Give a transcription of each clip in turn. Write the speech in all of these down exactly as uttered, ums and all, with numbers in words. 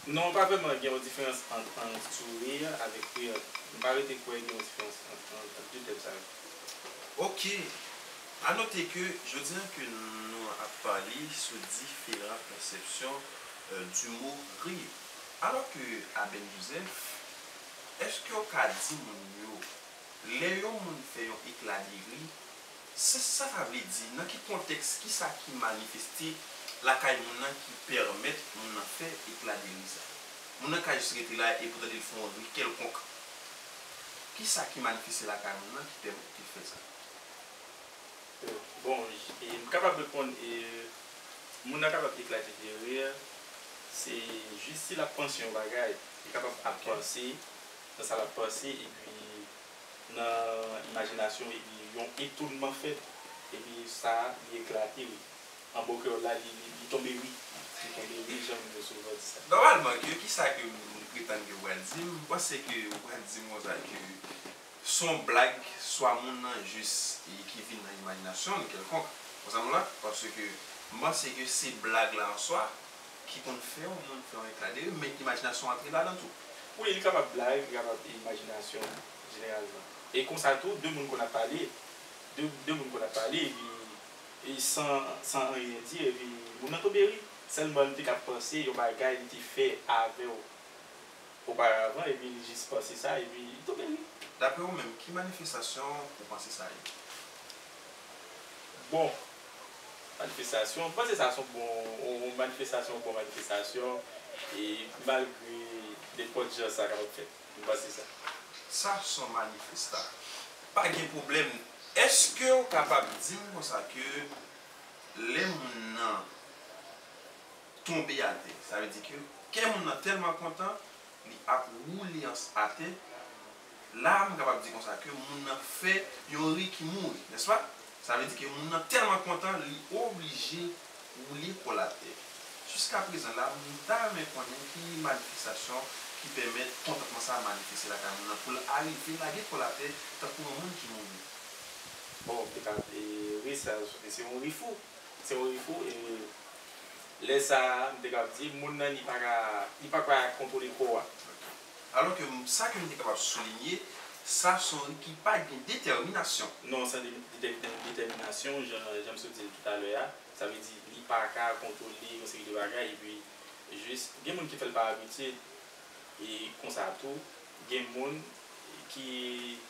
Non, pa vrèman gen yon diferans ant, ant sourire avèk rire. M pa rete kwè gen yon diferans ant, ant, ant de tèm sa yo. Ok. A note ke jodi a ke nou ap pale sou diferan pèsepsyon euh, du mot rire. Alò ke Aben Joseph, èske w ka di moun yo, lè yon moun fè yon ekla de ri, sa sa vle di? Nan ki kontèks, kisa ki manifeste lakay moun nan ki pèmèt moun nan fè ekla de ri sa? Moun nan ka jis rete la epi w tande l fè yon ri kèlkonk. Kisa ki manifeste lakay moun nan ki pèmèt li fè sa? Bon, e m kapab reponn, e, moun nan kapab eklate de ri, se jis si l ap panse yon bagay. Li kapab ap panse nan sa l ap panse, epi nan imajinasyon, epi yon etounman fèt, epi sa, li eklate, wi. An bon kreyòl la, li, li, li tonbe ri. Li tonbe ri, jan moun yo souvan di sa. Nòmalman, ke kisa ke m pretann ke w pral di m, m panse ke w pral di m konsa ke s on blag, swa moun nan jis ki vin nan imajinasyon l kèlkonk. Konsa m la, paske m panse ke se blag la an swa ki konn fè yon moun fè yon ekla de ri, men imajinasyon antre ladan tou. Wi, li kapab blag, li kapab imajinasyon, jeneralman. E konsa tou, de moun konn ap pale, de, de moun konn ap pale, epi, e san, san anyen di, epi moun nan tonbe ri. Sèlman li te ka panse yon bagay li te fè avè w oparavan, epi li jis panse sa, epi li tonbe ri. Daprè ou menm, ki manifestasyon ou panse sa ye? Bon, manifestasyon, m panse sa se yon bon, yon manifestasyon, yon bon manifestasyon, e malgre nenpòt jan sa kapab fèt, m panse sa. Sa se yon manifesta. Pa gen pwoblèm. Èske w kapab di m konsa ke lè moun nan tonbe atè. Sa vle di ke kè moun nan tèlman kontan, li ap woule atè. La, m kapab di konsa ke moun nan fè yon ri ki mouri, nèspa? Sa vle di ke moun nan tèlman kontan, li oblije woule kò l atè. Jiskaprezan la, m ta renmen konnen ki manifestasyon ki pèmèt kontantman sa a manifeste lakay moun nan pou l arive lage kò l atè tankou yon moun ki mouri. Bon, m te ka ri sa, se yon ri fou. Se yon ri fou, e lè sa a, m te kab di, moun nan li pa ka, li pa ka kontwole kò a. Alò ke sa ke m te kapab soulinye, sa se yon ri ki pa gen detèminasyon. Non, san detèminasyon, jan, jan m sot di l toutalè a, sa vle di li pa ka kontwole yon seri de bagay, epi jis, gen moun ki fè l pa abitye, e konsa tou, gen moun ki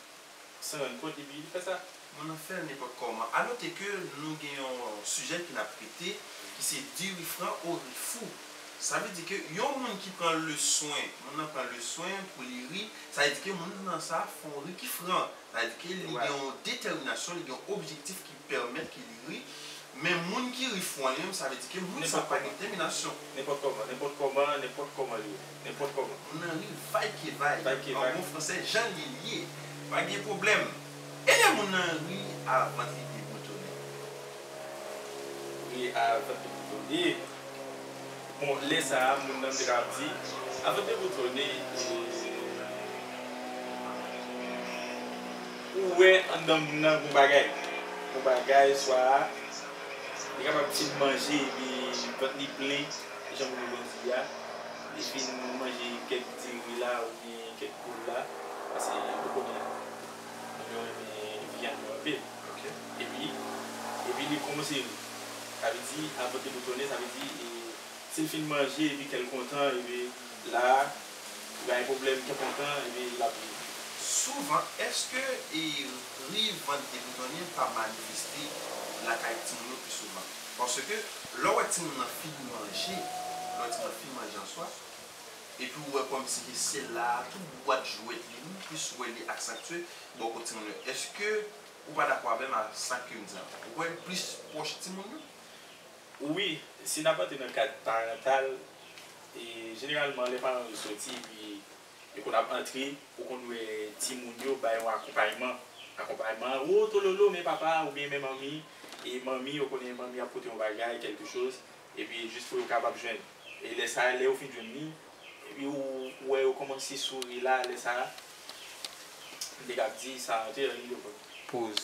san rann kont epi li fè sa. Moun nan fè l nenpòt kòman. A note ke nou gen yon sijè ke n ap trete, ki se du ri franc au ri fou. Sa vle di ke yon moun ki pran leswen, moun nan pran leswen pou li ri, sa vle di ke moun nan sa fè yon ri ki fran. Sa vle di ke li gen yon detèminasyon, li gen yon objektif ki pèmèt ke li ri. Men moun ki ri fou an li menm, sa vle di ke moun sa pa gen detèminasyon. Nenpòt kòman, nenpòt kòman, nenpòt kòman li ye. Nenpòt kòman. Moun nan ri vay ke vay. An bon fransè, jan li ye. Pa gen pwoblèm. E lè moun nan ri a vant li deboutone? Ri a vant deboutone. Bon, lè sa a, moun nan te ka ap di, a vant deboutone, ou wè anndan moun nan gon bagay. Gon bagay, swa li kapab fin manje epi vant li plen, jan moun yo konn di a. Li fin manje kèk diri la oubyen kèk poul la, paske ou konnen moun yo renmen vyann yo anpil. Epi, epi li kòmanse ri. Sa vle di, a vant deboutone, sa vle di, e, si l fin manje epi kè l kontan, epi la, li pa gen pwoblèm, kè kontan, epi l ap ri. Souvan, èske e, ri vant deboutone pa manifeste lakay timoun yo pi souvan? Paske lè w wè timoun nan fin manje, lè w wè timoun nan fin manje an swa, epi w wè kòmsi ke se la a tout bwat jwèt li, ou plis wè li aksantye bò kot timoun yo. Èske ou pa dakò avè m a sa ke m di la? Ou kwè l plis pwòch timoun yo? Wi, si n ap antre nan kad parantal, e, jeneralman, lè paran yo soti, epi yo konn ap antre, ou konn wè timoun yo bay yon akonpayman. Akonpayman an, wo tololo, men papa oubyen men manmi, e manmi, ou konnen manmi ap pote yon bagay, kèlkechoz, epi jis pou yo kapab jwenn. E lè sa a, lè yo fin jwenn li, epi ou, ou wè yo kòmanse souri la, lè sa a, m te kab di, sa antre nan ri yo. Poz.